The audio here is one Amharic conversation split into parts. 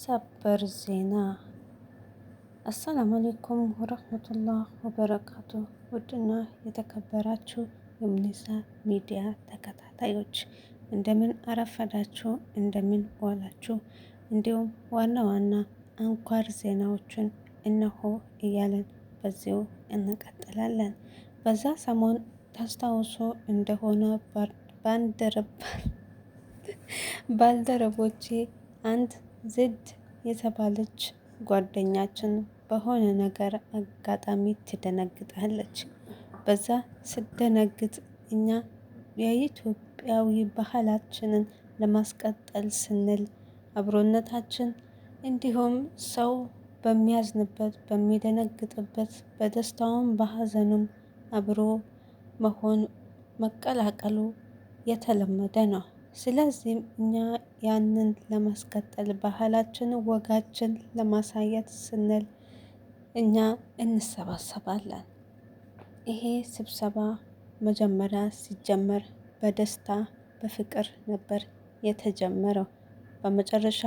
ሰበር ዜና። አሰላሙ አለይኩም ወረህመቱላህ ወበረካቱ። ውድና የተከበራችሁ የሙኒሳ ሚዲያ ተከታታዮች እንደምን አረፈዳችሁ፣ እንደምን ዋላችሁ። እንዲሁም ዋና ዋና አንኳር ዜናዎችን እነሆ እያለን በዚሁ እንቀጥላለን። በዛ ሰሞን ታስታውሶ እንደሆነ ባልደረቦቼ አንድ ዝድ የተባለች ጓደኛችን በሆነ ነገር አጋጣሚ ትደነግጣለች። በዛ ስደነግጥ እኛ የኢትዮጵያዊ ባህላችንን ለማስቀጠል ስንል አብሮነታችን እንዲሁም ሰው በሚያዝንበት በሚደነግጥበት በደስታውም በሀዘኑም አብሮ መሆን መቀላቀሉ የተለመደ ነው። ስለዚህም እኛ ያንን ለማስቀጠል ባህላችን ወጋችን ለማሳየት ስንል እኛ እንሰባሰባለን። ይሄ ስብሰባ መጀመሪያ ሲጀመር በደስታ በፍቅር ነበር የተጀመረው። በመጨረሻ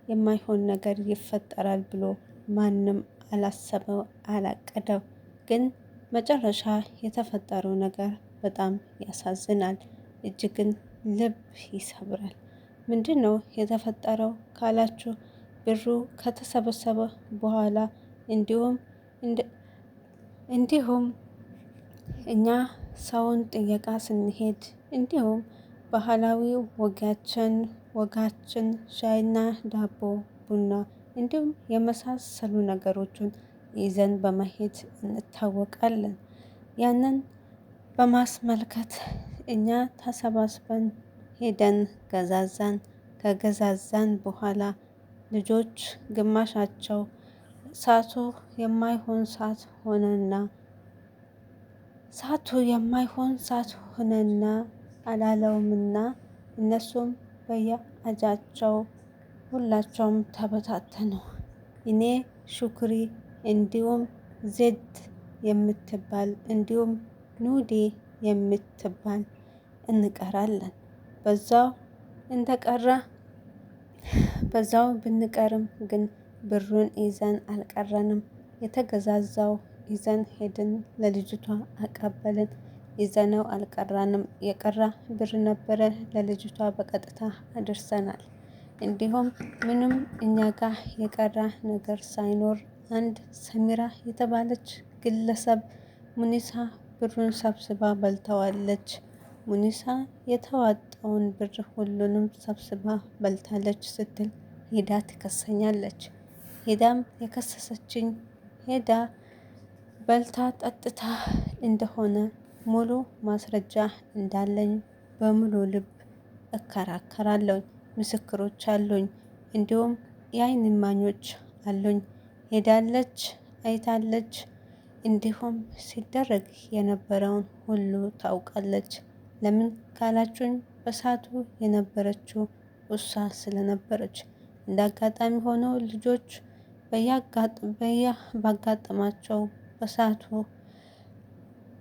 የማይሆን ነገር ይፈጠራል ብሎ ማንም አላሰበው አላቀደው። ግን መጨረሻ የተፈጠረው ነገር በጣም ያሳዝናል፣ እጅግን ልብ ይሰብራል። ምንድን ነው የተፈጠረው ካላችሁ ብሩ ከተሰበሰበ በኋላ እንዲሁም እኛ ሰውን ጥየቃ ስንሄድ እንዲሁም ባህላዊ ወጋችን ሻይና ዳቦ ቡና እንዲሁም የመሳሰሉ ነገሮችን ይዘን በመሄድ እንታወቃለን። ያንን በማስመልከት እኛ ተሰባስበን ሄደን ገዛዛን። ከገዛዛን በኋላ ልጆች ግማሻቸው ሰዓቱ የማይሆን ሰዓት ሆነና ሰዓቱ የማይሆን ሰዓት ሆነና አላለውምና እነሱም በየአጃቸው ሁላቸውም ተበታተኑ። እኔ ሹክሪ እንዲሁም ዜድ የምትባል እንዲሁም ኑዴ የምትባል እንቀራለን። በዛው እንደቀረ በዛው ብንቀርም ግን ብሩን ይዘን አልቀረንም። የተገዛዛው ይዘን ሄድን፣ ለልጅቷ አቀበልን። ይዘነው አልቀራንም። የቀራ ብር ነበረ ለልጅቷ በቀጥታ አድርሰናል። እንዲሁም ምንም እኛ ጋር የቀራ ነገር ሳይኖር አንድ ሰሚራ የተባለች ግለሰብ ሙኒሳ ብሩን ሰብስባ በልተዋለች። ሙኒሳ የተዋጣውን ብር ሁሉንም ሰብስባ በልታለች ስትል ሄዳ ትከሰኛለች። ሄዳም የከሰሰችኝ ሄዳ በልታ ጠጥታ እንደሆነ ሙሉ ማስረጃ እንዳለኝ በሙሉ ልብ እከራከራለሁ። ምስክሮች አሉኝ፣ እንዲሁም የዓይን እማኞች አሉኝ። ሄዳለች፣ አይታለች፣ እንዲሁም ሲደረግ የነበረውን ሁሉ ታውቃለች። ለምን ካላችሁኝ በሰዓቱ የነበረችው እሷ ስለነበረች። እንደ አጋጣሚ ሆኖ ልጆች ባጋጠማቸው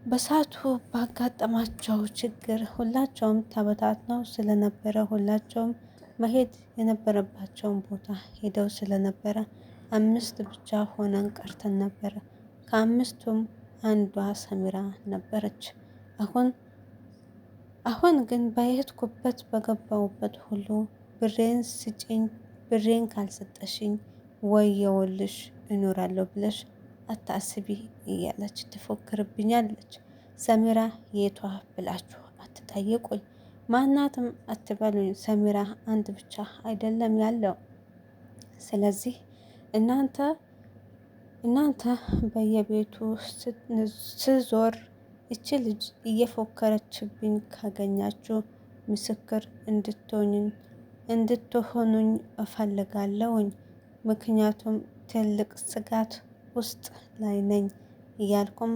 በሰዓቱ ባጋጠማቸው ችግር ሁላቸውም ተበታትነው ስለነበረ ሁላቸውም መሄድ የነበረባቸውን ቦታ ሄደው ስለነበረ አምስት ብቻ ሆነን ቀርተን ነበረ። ከአምስቱም አንዷ ሰሚራ ነበረች። አሁን አሁን ግን በሄድኩበት በገባሁበት ሁሉ ብሬን ስጭኝ፣ ብሬን ካልሰጠሽኝ ወየውልሽ እኖራለሁ ብለሽ አታስቢ እያለች ትፎክርብኛለች። ሰሚራ የቷ ብላችሁ አትጠይቁኝ፣ ማናትም አትበሉኝ። ሰሚራ አንድ ብቻ አይደለም ያለው። ስለዚህ እናንተ እናንተ በየቤቱ ስዞር እቺ ልጅ እየፎከረችብኝ ካገኛችሁ ምስክር እንድትሆኑኝ እፈልጋለሁኝ። ምክንያቱም ትልቅ ስጋት ውስጥ ላይ ነኝ እያልኩም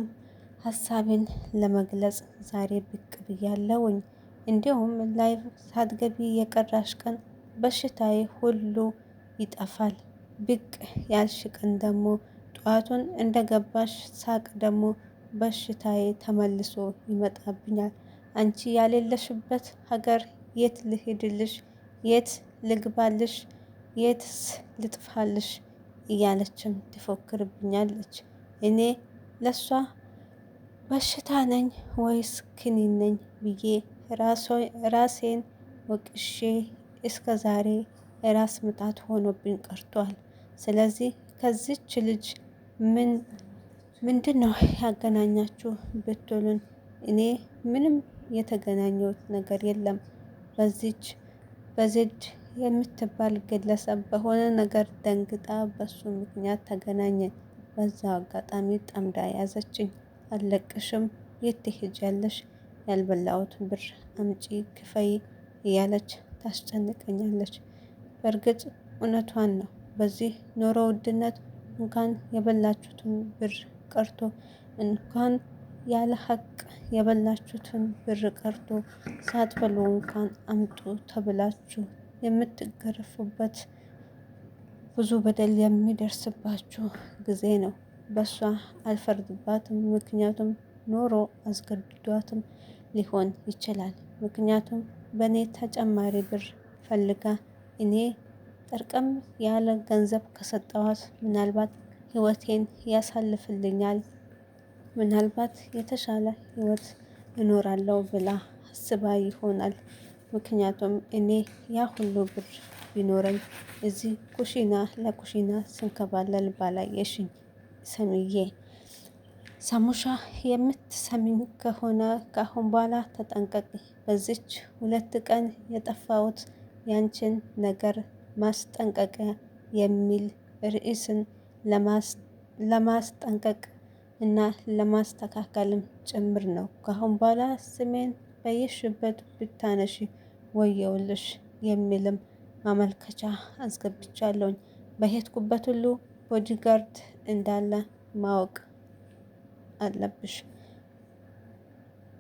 ሀሳቤን ለመግለጽ ዛሬ ብቅ ብያለሁኝ። እንዲሁም live ሳትገቢ የቀራሽ ቀን በሽታዬ ሁሉ ይጠፋል። ብቅ ያልሽ ቀን ደግሞ ጠዋቱን እንደገባሽ ሳቅ ደግሞ በሽታዬ ተመልሶ ይመጣብኛል። አንቺ ያሌለሽበት ሀገር የት ልሂድልሽ? የት ልግባልሽ? የትስ ልጥፋልሽ እያለችም ትፎክርብኛለች። እኔ ለሷ በሽታ ነኝ ወይስ ክኒን ነኝ ብዬ ራሴን ወቅሼ እስከ ዛሬ ራስ ምታት ሆኖብኝ ቀርቷል። ስለዚህ ከዚች ልጅ ምን ምንድን ነው ያገናኛችሁ ብትሉን እኔ ምንም የተገናኘሁት ነገር የለም። በዚች በዜድ የምትባል ግለሰብ በሆነ ነገር ደንግጣ በሱ ምክንያት ተገናኘን። በዛ አጋጣሚ ጠምዳ ያዘችኝ። አለቅሽም፣ የት ትሄጃለሽ? ያልበላሁት ብር አምጪ ክፈይ እያለች ታስጨንቀኛለች። በእርግጥ እውነቷን ነው። በዚህ ኑሮ ውድነት እንኳን የበላችሁትን ብር ቀርቶ፣ እንኳን ያለ ሀቅ የበላችሁትን ብር ቀርቶ፣ ሳትበሉ እንኳን አምጡ ተብላችሁ የምትገረፉበት፣ ብዙ በደል የሚደርስባችሁ ጊዜ ነው። በሷ አልፈርድባትም። ምክንያቱም ኑሮ አስገድዷትም ሊሆን ይችላል። ምክንያቱም በእኔ ተጨማሪ ብር ፈልጋ እኔ ጠርቀም ያለ ገንዘብ ከሰጠዋት ምናልባት ህይወቴን ያሳልፍልኛል፣ ምናልባት የተሻለ ህይወት እኖራለሁ ብላ አስባ ይሆናል። ምክንያቱም እኔ ያ ሁሉ ብር ቢኖረኝ እዚህ ኩሽና ለኩሽና ስንከባለል ባላየሽኝ። ሰምዬ፣ ሳሙሻ የምትሰሚኝ ከሆነ ከአሁን በኋላ ተጠንቀቂ። በዚች 2 ቀን የጠፋሁት ያንቺን ነገር ማስጠንቀቂያ የሚል ርዕስን ለማስጠንቀቅ እና ለማስተካከልም ጭምር ነው። ከአሁን በኋላ ስሜን በየሽበት ብታነሺ ወየውልሽ የሚልም ማመልከቻ አስገብቻለሁኝ። በሄድኩበት ሁሉ bodyguard እንዳለ ማወቅ አለብሽ።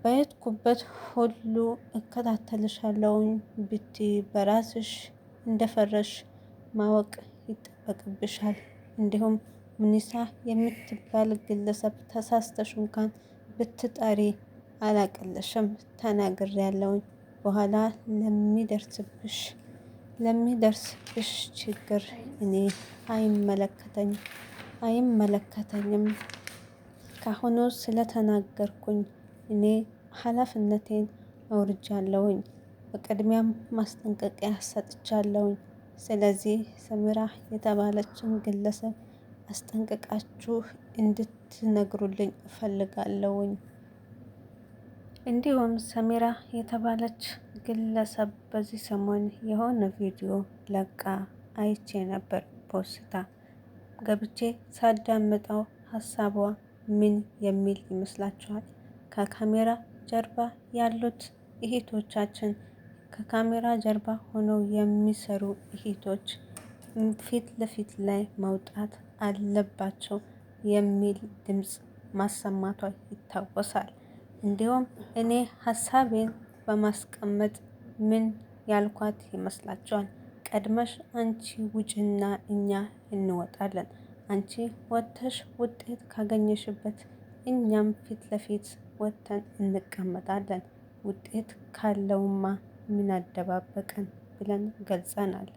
በሄድኩበት ሁሉ እከታተልሻለሁኝ ብቲ በራስሽ እንደፈረሽ ማወቅ ይጠበቅብሻል። እንዲሁም ሙኒሳ የምትባል ግለሰብ ተሳስተሽ እንኳን ብትጠሪ አላቅልሽም፣ ተናግሬያለሁኝ። በኋላ ለሚደርስብሽ ችግር እኔ አይመለከተኝም። ካሁኑ ስለተናገርኩኝ እኔ ኃላፊነቴን አውርጃለሁኝ። በቅድሚያም ማስጠንቀቂያ ሰጥቻለሁኝ። ስለዚህ ሰሚራ የተባለችን ግለሰብ አስጠንቅቃችሁ እንድትነግሩልኝ እፈልጋለሁኝ። እንዲሁም ሰሚራ የተባለች ግለሰብ በዚህ ሰሞን የሆነ ቪዲዮ ለቃ አይቼ ነበር። ፖስታ ገብቼ ሳዳምጠው ሀሳቧ ምን የሚል ይመስላችኋል? ከካሜራ ጀርባ ያሉት እህቶቻችን፣ ከካሜራ ጀርባ ሆነው የሚሰሩ እህቶች ፊት ለፊት ላይ መውጣት አለባቸው የሚል ድምጽ ማሰማቷ ይታወሳል። እንዲሁም እኔ ሀሳቤን በማስቀመጥ ምን ያልኳት ይመስላችኋል? ቀድመሽ አንቺ ውጭና እኛ እንወጣለን። አንቺ ወጥተሽ ውጤት ካገኘሽበት እኛም ፊት ለፊት ወጥተን እንቀመጣለን። ውጤት ካለውማ ምን አደባበቀን ብለን ገልጸናል።